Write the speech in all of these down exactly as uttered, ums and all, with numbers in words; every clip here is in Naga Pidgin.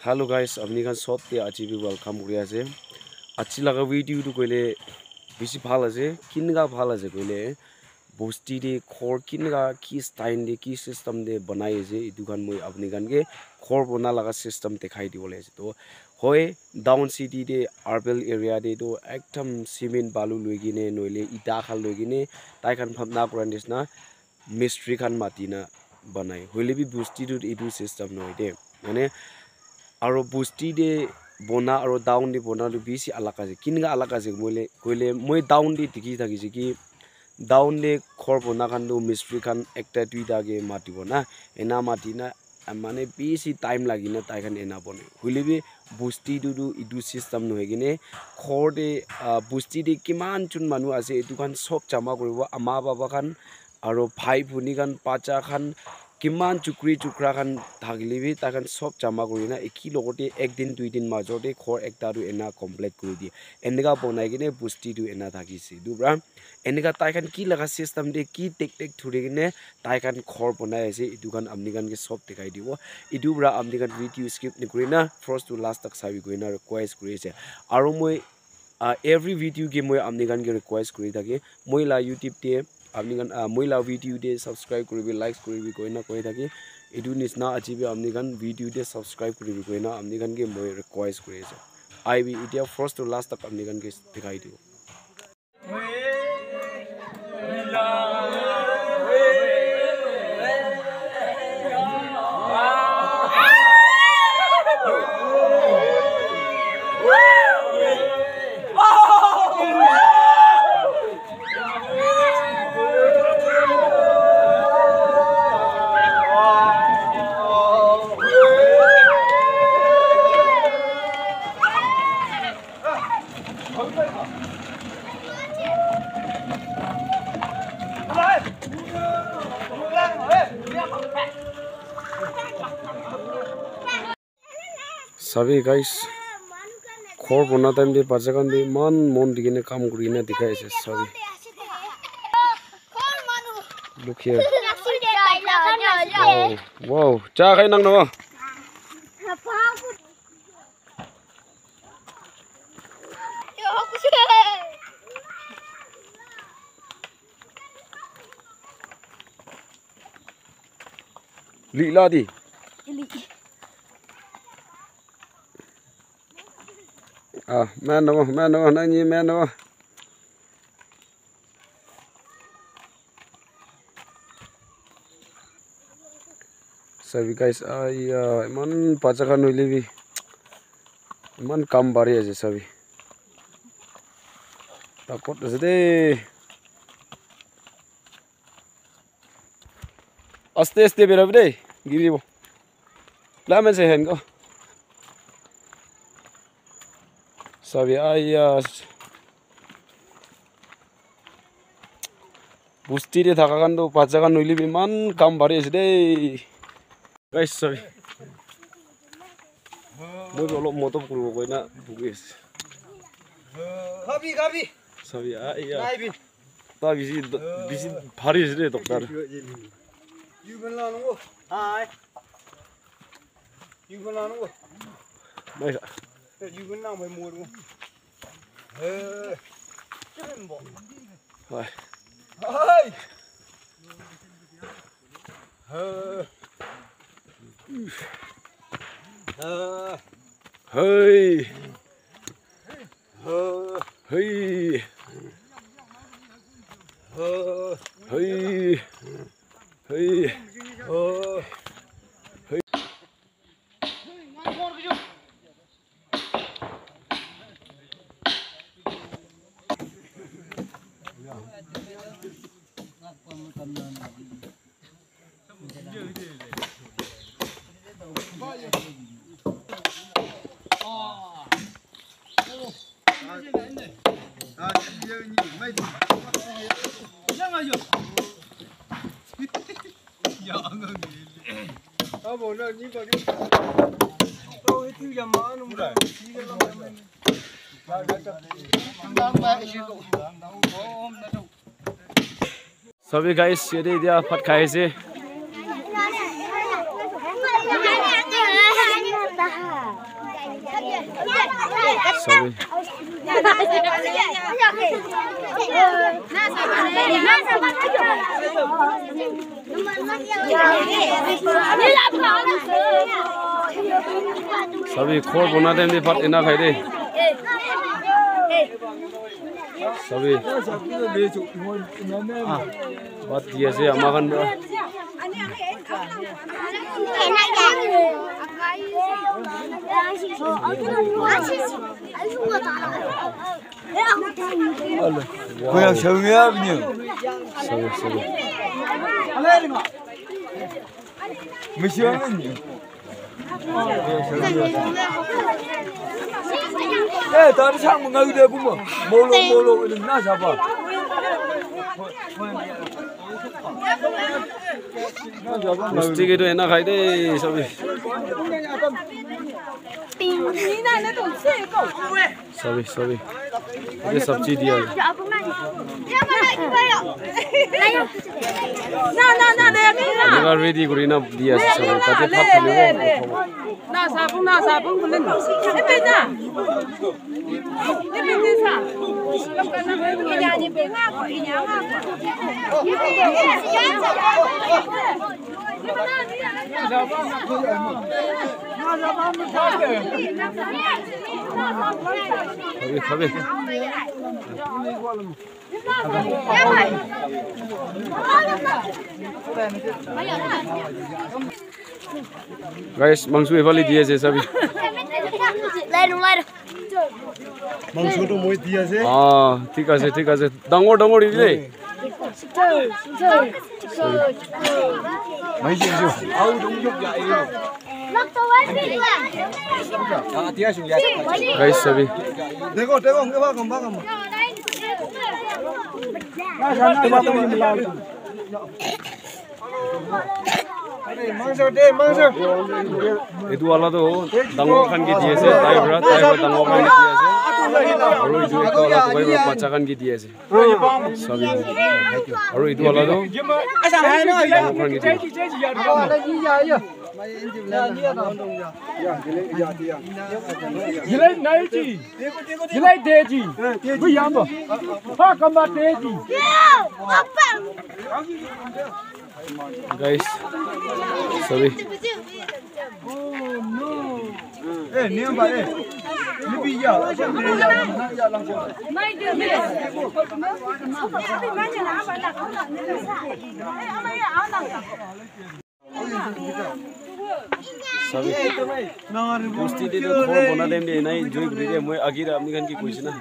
Hello guys, apni khan sob te aji bi welcome kuri ase. Aji laga video tu koile bishi bhal ase, kineka bhal ase koile, bosti te ghor kineka ki style te ki system te banai ase, etu khan moi apni khan ke ghor bona laga system dikhai dibole ase. To hoi, down city te urban area te tu ekdam cement balu loi kene noile ita khan loi kene tai khan bhabna kura nisna mistri khan mati na banai. Hoile bi bosti tu etu system nohoi de. Mane, aro bosti te bona aro down te bona tu bishi alag ase. Kineka alag ase koile, koile moi down te dikhi thakise ki down te ghor bona khan tu mistri khan ekta duita ke matibo na. Ena mati na, ah, mane bishi time lagi na tai khan ena bone. Hoile bi bosti tu tu etu system nohoi kene ghor te, ah, bosti te kiman jon manu ase etu khan sob jama kuribo, ama baba khan aro bhai bhoni khan, bacha khan, kiman chukri chukra khan thakile bi tai khan sob jama kurina eki logote ek din dui din major te ghor ekta tu ena complete kuri diye. Eneka banai kene bosti tu ena thakise. Etu pra eneka tai khan ki laga system te ki tek tek thuri kene tai khan ghor banai ase, etu khan apni khan ke sob dikhai dibo. Etu pra apni khan video skip nakurina first to last tak sabi koina request kuri ase. Aro moi, ah, every video ke moi apni khan ke request kuri thake. Moi la YouTube te apni khan, ah, moi la video te subscribe kuribi, likes kuribi koina koi thake. Etu nisna aji bi apni khan video te subscribe kuribi koina apni khan ke moi request kuri ase. Aibi etia first to last tak apni khan ke dikhai dibo. Sabi guys, ghor bona time te bacha khan bi eman mon di kene kam kuri kene dikhai ase, sabi. Look here. Wow, wow. Cha khai nang na. Li la di. Li. Ah, man no, man no, nang ni man no. Sabi guys, aiya, eman bacha khan hoile bi, eman kam bari ase sabi. Takot ase de. Aste aste berabi de, giribo. Lamen se hen go. Sabi, aiya. Bosti te thaka khan toh bacha khan hoile bi eman kam bari ase dei. Guys, sorry. Moi bi olop modot kuribo koina bhuki ase. Khabi, khabi. Sabi, ah, iya. Nai bi. Ta bisi, bisi bhari ase de, doctor. Yu bin la nungo. Hai. Yu bin la nungo. Mai sa. Yu bin la mai mo. Hey. Hai. Hai. Hey. Hey. Hey. Hey. Hey. Hey. Sabi guys, yate etia bhat khai ase. Sabi. Sabi, khor bona time te bhat ena khai de. Sabi. Ah, bhat di ase ama khan para. Koya shawnya bini. Sabi, sabi. Misya bini. Eh, tadi sang mengawi dia kuma. Molo, molo, ini na siapa? Misti ke tu enak khai de, sabi. Sabi, sabi. Ate sabji diya ase. Eneka ready kuri na diya ase sabi. Tate bhat khalibo. Khabi, khabi. Guys, mangso efale di ase sabi. Mangso to moi di ase. Ah, thik ase, thik ase. Dangor, dangor di de. Guys, sabi. Dekho, dekho, unke ba gamba gamba. Etu wala toh dangor khan ke di ase, tai para, tai para dangor khan ke di ase. Aru etu ekta wala toh bacha khan ke di ase. Sabi. Aru etu wala toh dangor khan ke di ase. Gilai nai ji. Gilai de ji. Bu yamba. Ha kamba de ji. Guys, sabi. Sabi. Bosti te toh ghor bona time te enai enjoy kuri de, moi agi te apni khan ke koise na.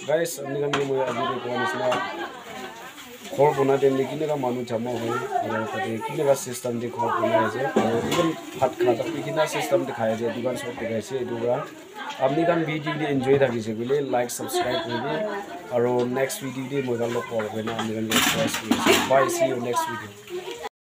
Guys, apni khan ke moi agi te koa nisna ghor bona time te kineka manu jama hoi, aru tate kineka system te ghor bonai ase, aru even bhat kha tak bi kineka system te khai ase, etu khan sob dikhai ase etu para. Apni khan video te enjoy thakise koile like, subscribe kuri dibi, aru next video te moi khan log pabo koina apni khan ke request kuri ase. Bye, see you next video.